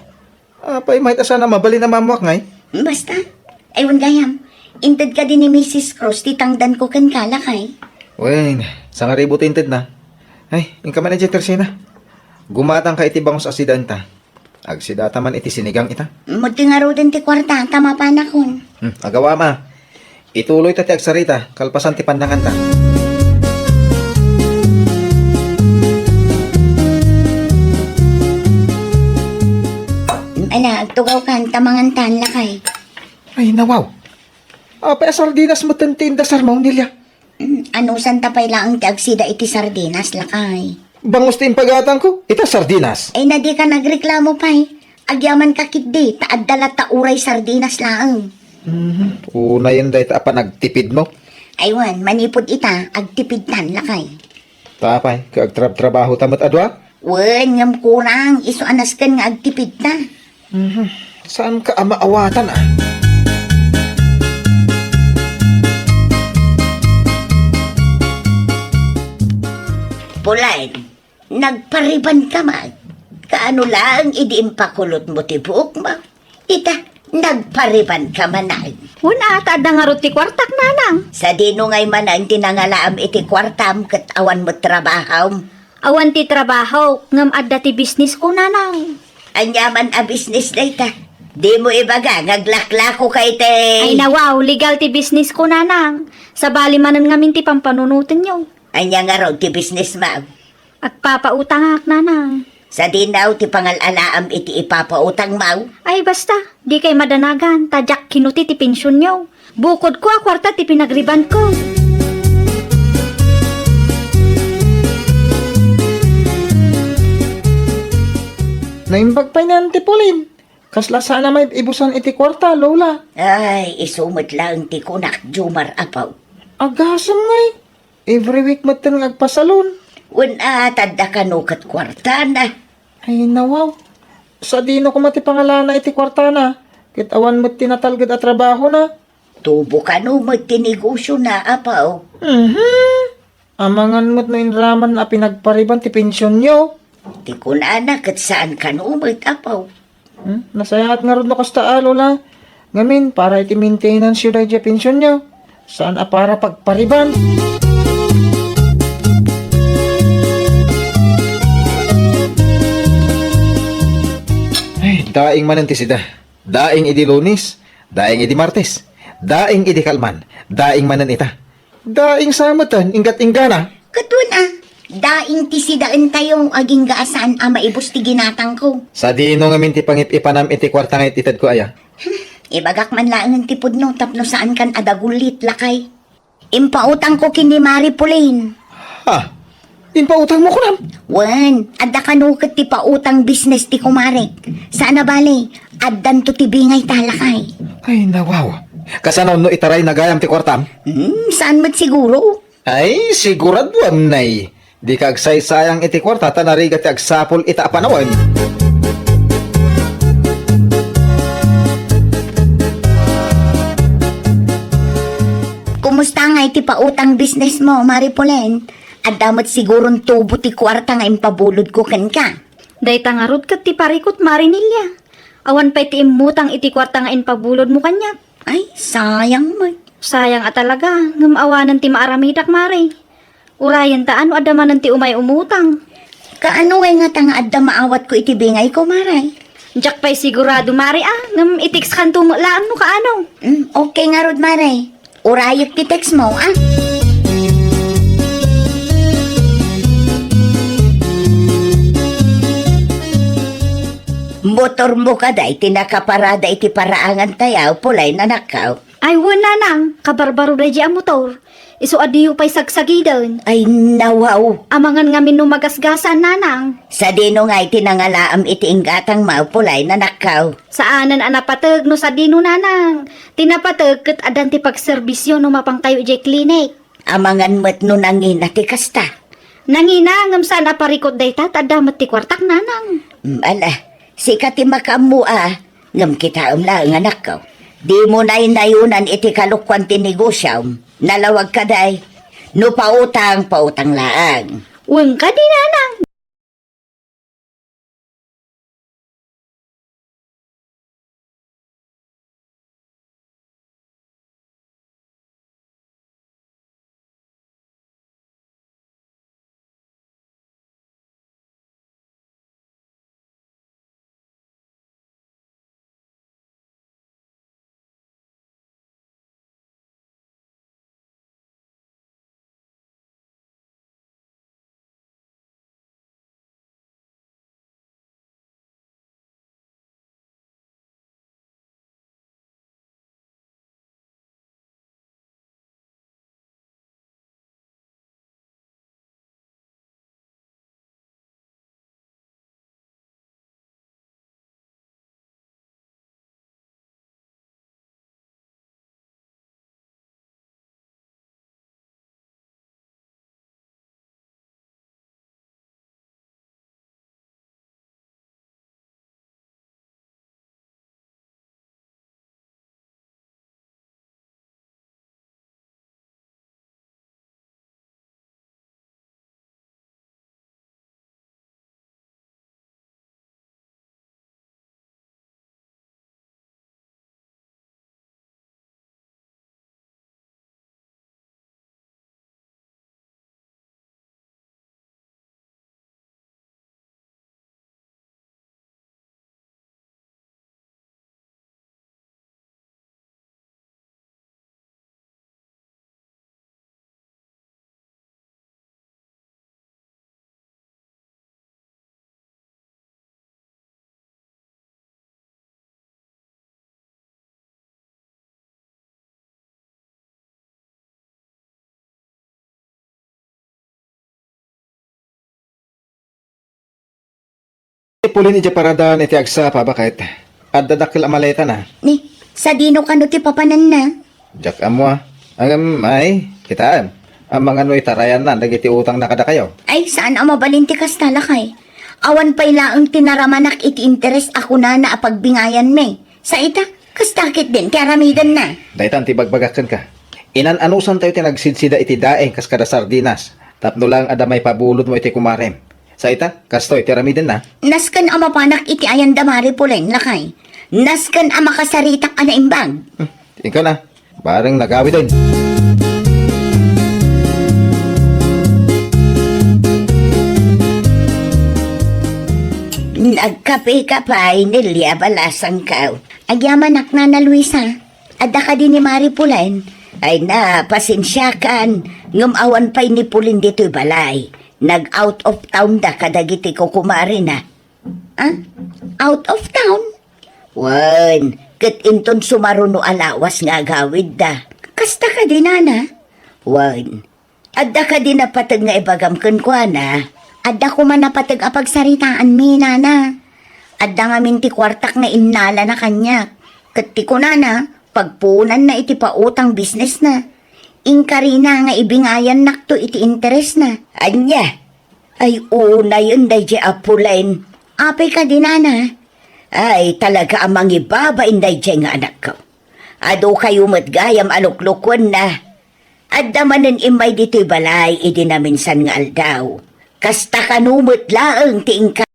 Apay, mayat a saan a mabalin a mammuak ngay? Hmm, basta. Ay, wen gayam. Inted kadi ni Misis Cruz ti tangdanko kenka, lakay. Wen, sangaribu ti intedna. Ay, inka man idiay tersena. Gumatangka iti bangus a sidaenta. Agsidata man iti sinigang ita. Muddi ngaruden ti kuarta, ta mapanakon. Hmm, agawam a. Ituloyta ti agsarita, kalpasan ti pannanganta. Ala, agtugawkan, ta mangantan, lakay. Ay, nawaw. Apay a sardinas metten ti indasarmo, Nelia? Mm, anusanta pay laeng ti agsida iti sardinas, lakay. Bangus ti impagatangko, ita sardinas. Ay, na dika nagreklamo pay. Agyamanka ketdi, ta adda latta uray sardinas laeng. Mhm. Unayen dayta a panagtipidmo. Ay wen, manipud ita, agtipidtan, lakay. Ta apay, ket agtrabtrabahota met a dua? Wen, ngem kurang, isu a nasken nga agtipidta. Mhm. Saanka a maawatan, a? Pulayen, nagparibanka man. Kaano laeng idi impakulotmo ti buokmo? Ita, nagparibanka manen. Wen a, ta adda ngarud ti kuartak, nanang. Sadino ngay manen ti nangalaam iti kuartam ket awan met trabahom? Awan ti trabahok, ngem adda ti bisnesko, nanang. Ania man a bisnes dayta? Dimo ibaga nga aglaklakoka iti... Ay, nawaw, legal ti bisnesko, nanang. Sabali manen ngamin ti pampanunotenyo. Ania ngarud ti bisnesmo? Agpapautangak, nanang. Sadino ti pangal-alaam iti ipapautangmo? Ay, basta, dikay madanagan, ta diak kinuti ti pensionyo. Bukodko a kuarta ti pinagribanko. Naimbag pay ni Auntie Pauline. Kasla saan a maibusan iti kuarta, Lola. Ay, isu met laeng ti kunak, Jomar, apo. Agasem ngay. Every week metten nga agpasalon. Wen a, ta adda kano ket kuartana. Ay, nawaw. Sadino koma ti pangalana iti kuartana, ket awan met ti natalged a trabahona. Tubo kano met ti negosiona, apo. Mhm. Amangan met no inraman a pinagpariban ti pensionyo. Ti kunana ket saan kano met, apo. Hmm? Nasayaat ngarud no kasta, a, Lola. Ngamin, para iti maintenance yo daydiay pensionyo. Saan a para pagpariban. Ay, daing manen ti sida. Daing idi Lunes, daing idi Martes, daing idi kalman, daing manen ita. Daing sa metten, inggat-inggana. Ket wen a, daing ti sidaentayo, agingga a saan a maibus ti ginatangko. Sadino ngamin ti pangip-ipanam iti kuarta nga it-itedko aya? Ibagak man laengen ti pudno tapno saankan a dagullit, lakay. Impautangko ken ni Mari Pauline. Ha? Impautangmo kunam? Wen, adda kano ket ti pautang business ti kumarek. Saan a bale, addanto ti bingay ta, lakay. Ay, nawaw. Kasano no itarayna gayam ti kuartam? Hmm, saan met siguro? Ay, siguraduam, nay. Dika agsaysayang iti kuarta ta narigat ti agsapul ita a panawen. Kumusta ngay ti pautang businessmo, Mari Pauline? Adda met siguron tubo ti kuarta nga impabulodko kenka. Dayta ngarud ket ti parikut, Mari Nelia. Awan pay ti immutang iti kuarta nga impabulodmo kaniak. Ay, sayang met. Sayang a talaga, ngem awanen ti maaramidak, Mari. Urayen ta no adda manen ti umay umutang. Kaano ngay ngata nga adda maawatko iti bingayko, Mari? Diak pay sigurado, Mari, a, ngem i-textkanto met laeng no kaano. Mm, okay ngarud, Mari. Urayek ti textmo, a. Motormo kadi ti nakaparada iti paraangan tayo, Pauline, anakko? Ay, wen, nanang, kabarbaro daydiay a motor. Isu a diyo pay sagsagiden. Ay, nawaw. Amangan ngamin no magasgasan, nanang. Sadino ngay ti nangalaam iti inggatangmo, Pauline, anakko? Saanen a napateg no sadino, nanang. Ti napateg ket addan ti pagserbisyo no mapankayo idiay klinik. Amangan met no nangina ti kasta. Nangina, ngem saan a parikut dayta, ta adda met ti kuartak, nanang. Mm, ala, sika ti makaammo a, ngem kitaem laeng, anakko. Dimo naynayonan iti kalokuan ti negosiom. Nalawag ka, day. No pautang, pautang laeng. Wen kadi, nanang. Ti pulin idiay paradan iti agsapa, baket. Adda dakkel a maletana. Ni, sadino kano ti papananna? Diak ammo, a. Ngem, ay, kitaem. Amangan no itarayanna dagiti utangna kadakayo. Ay, saan a mabalin ti kasta, lakay. Awan pay laeng ti naramanak iti interes a kunana a pagbingayanmi. Sa ita, kasta ketdin ti aramidenna. Daytan ti ibagbagak kenka. Inan-anusantayo ti nagsidsida iti daing kas kada sardinas, tapno laeng adda maipabulodmo iti kumarem. Sa ita, kastoy ti aramidenna. Nasken a mapanak iti ayan da Mari Pulen, lakay. Nasken a makasaritak a naimbag. Hmm, inka na. Bareng nagawiden. Nagkape ka pay, Nelia, balasangko. Agyamanak, Nana Luisa. Adda kadi ni Mari Pulen? Ay na, pasensiakan, ngem awan pay ni Pulen ditoy balay. Nag-out of town da kadagiti kukumarena. Ah? Out of town? Wen, ket inton sumaruno a lawas nga agawidda. Kasta kadi, nana? Wen, adda kadi napateg nga ibagam kenkuana? Adda koma napateg a pagsaritaanmi, nana. Adda ngamin ti kuartak nga innalana kaniak. Ket ti kunana, pagpuonanna iti pautang businessna. Inkarina nga ibingayannakto iti interesna. Ania? Ay, unayen daydiay a Pulen. Apay kadi, nana? Ay, talaga a mangibabain daydiay nga anakko. Adu kayo met gayam a luklukuenna. Adda manen immay ditoy balay idi naminsan nga aldaw. Kasta kano met laeng ti inka-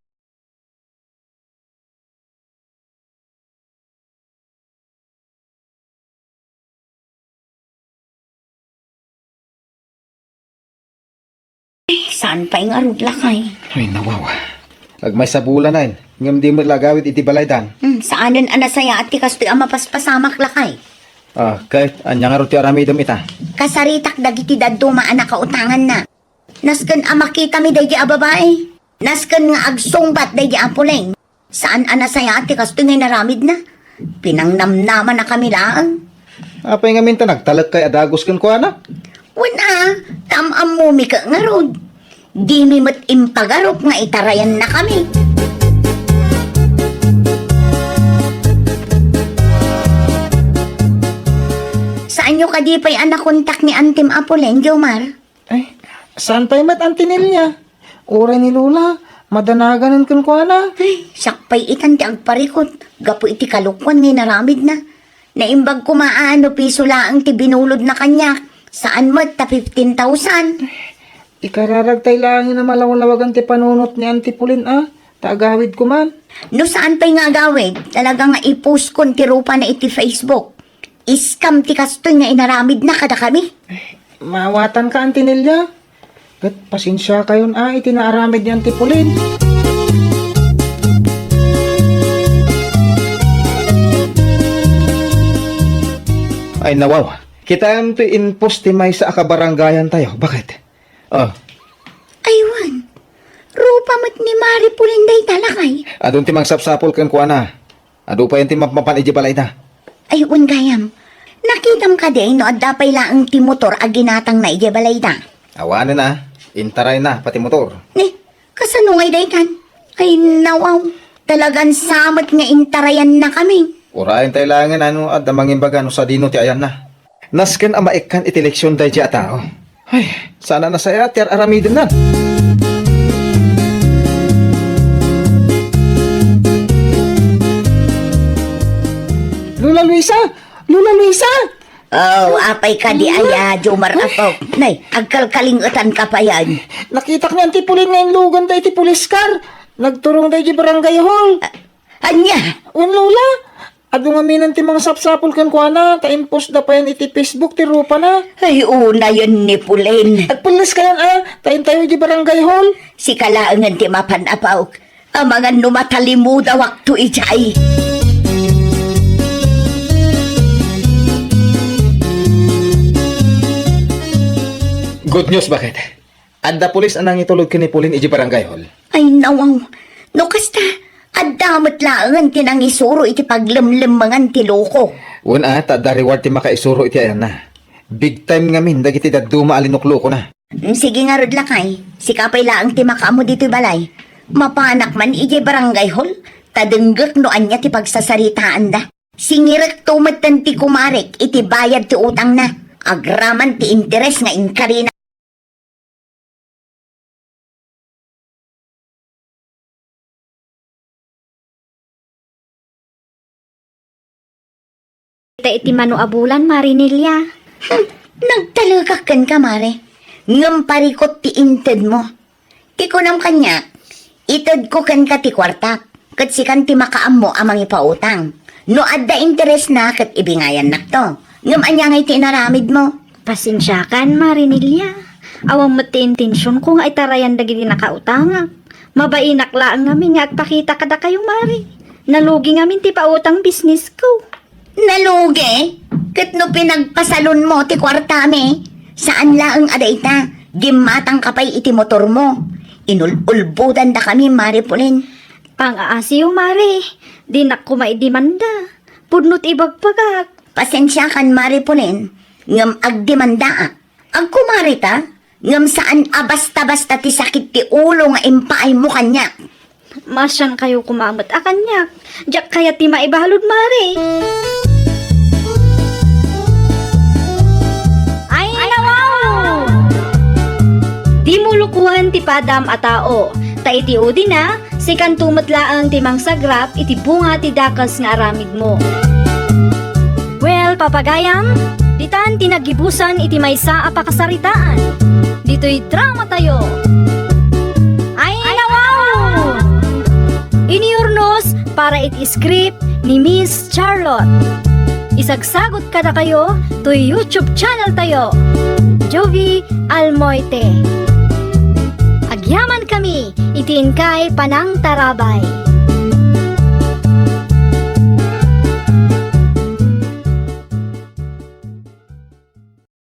Saan pay ngarud, lakay? Ay, nawaw. Agmaysa bulanen, ngem di met la agawid iti balaydan. Hmm, saanen a nasayaat ti kastoy a mapaspasamak, lakay. Ah, ket ania ngarud ti aramidem ita? Kasaritak dagiti dadduma a nakautanganna. Nasken a makitami daydi a babai. Nasken nga agsungbat daydi a Pulen. Saan a nasayaat ti kastoy nga inaramidna. Pinangnamnamanakami laeng. Apay ngamin ta nagtalek kay a dagus kenkuana? Wen a, ta am-ammomi ket ngarud. Dimi met impagarup nga itarayannakami. Saanyo kadi pay a nakontak ni Antim a Pulen, Jomar? Ay, saan pay met, Auntie Nelia? Uray ni Lola, madanaganen kenkuana. Ay, siak pay itan ti agparikut gapu iti kalokuan nga inaramidna. Naimbag koma a no piso laeng ti binulodna kaniak, saan met ta fifteen thousand. Ikararagtay laeng a malawlawagan ti panunot ni Auntie Pauline a, ta agawidko man. No saan pay nga agawid, talaga nga i-post kon ti rupana iti Facebook. Scam ti kastoy nga inaramidna kadakami. Maawatanka, Auntie Nelia. Ket pasensiakayon a iti naaramid ni Auntie Pauline. Ay, nawaw. Kitaem ti in-post ti maysa a kabarangayantayo. Bakit? Oh. Ay, wen. Rupa met ni Mari Pauline dayta, lakay. Adun ti mangsapsapul kenkuana. Adu pay ti mapmapan idiay balayda. Ay, wen gayam. Nakitam kadi no adda pay laeng ti motor a ginatangna idiay balayda? Awanen a, intarayna pati motor. Ni, kasano ngay daytan? Ay, nawaw. Talagan sa met nga intarayannakami. Urayen tay laengen a no adda mangimbaga no sadino ti ayanna. Nasken a maikkan iti leksion daydiay a tao. Ay, saan a nasayaat ti ar-aramidenna. Lola Luisa! Lola Luisa! Oh, apay kadi aya, Jomar, apo. Nay, agkalkalingetanka payan. Nakitak ni Auntie Pauline nga inlugan daydi police car. Nagturong daydi barangay hall. A-, ania? Wen, Lola. Adu ngamin ti mangsapsapul kenkuana, ta in-post da payen iti Facebook ti rupana. Ay, unayen ni Pauline. Agpelleskayon a, ta intayo idiay barangay hall. Sika laengen ti mapan, apo. Amangan no matalimudawakto idiay. Good news, bakit? Adda pulis a nangitulod ken ni Pauline idiay barangay hall. Ay, nawaw. No kasta, adda met laengen ti nangisuro iti paglemlemmengan ti loko. Wen a, ta adda reward ti makaisuro iti ayanna. Big time ngamin dagiti dadduma a linuklokona. Mm, sige ngarud, lakay. Sika pay laeng ti makaammo ditoy balay. Mapanak man idiay barangay hall, ta denggek no ania ti pagsasaritaanda. Singirekto metten ti kumarek iti bayad ti utangna, agraman ti interes nga inkarina. Ta iti mano a bulan, Mari Nelia. Hmm, nagtalekak kenka, Mare. Ngem parikut ti intedmo. Ti kunam kaniak, itedko kenka ti kuartak, ket sikan ti makaammo a mangipautang. No adda interesna ket ibingayannakto. Ngem ania ngay ti inaramidmo? Pasensiakan, Mari Nelia. Awan met ti intensionko nga itarayan dagiti nakautangak. Mabainak laeng ngamin nga agpakita kadakayo, Mari. Nalugi ngamin ti pautang businessko. Nalugi? Ket no pinagpasalonmo ti kuartami, saan laeng a dayta, gimmatangka pay iti motormo. Inul-ulbodandakami, Mari Pauline. Pang-aasiyo, Mari. Dinak koma idimanda. Pudno ti ibagbagak. Pasensiakan, Mari Pauline, ngem agdimandaak. Agkumarita, ngem saan a basta-basta ti sakit ti ulo nga impaaymo kaniak. Maasiankayo koma met a kaniak. Diak kayat ti maibalud, Mari. Ay, nawaw! Dimo lukoen ti padam a tao, ta iti udina, sikanto met laeng ti mangsagrap iti bunga ti dakes nga aramidmo. Well, papagayam, ditan ti naggibusan iti maysa a pakasaritaan. Ditoy dramatayo. Ay, nawaw! Inurnos para iti script ni Miss Charlotte. Isagsagot kadakayo toy YouTube channel tayo, Jovie Almoite. Agyamankami iti inkay panangtarabay.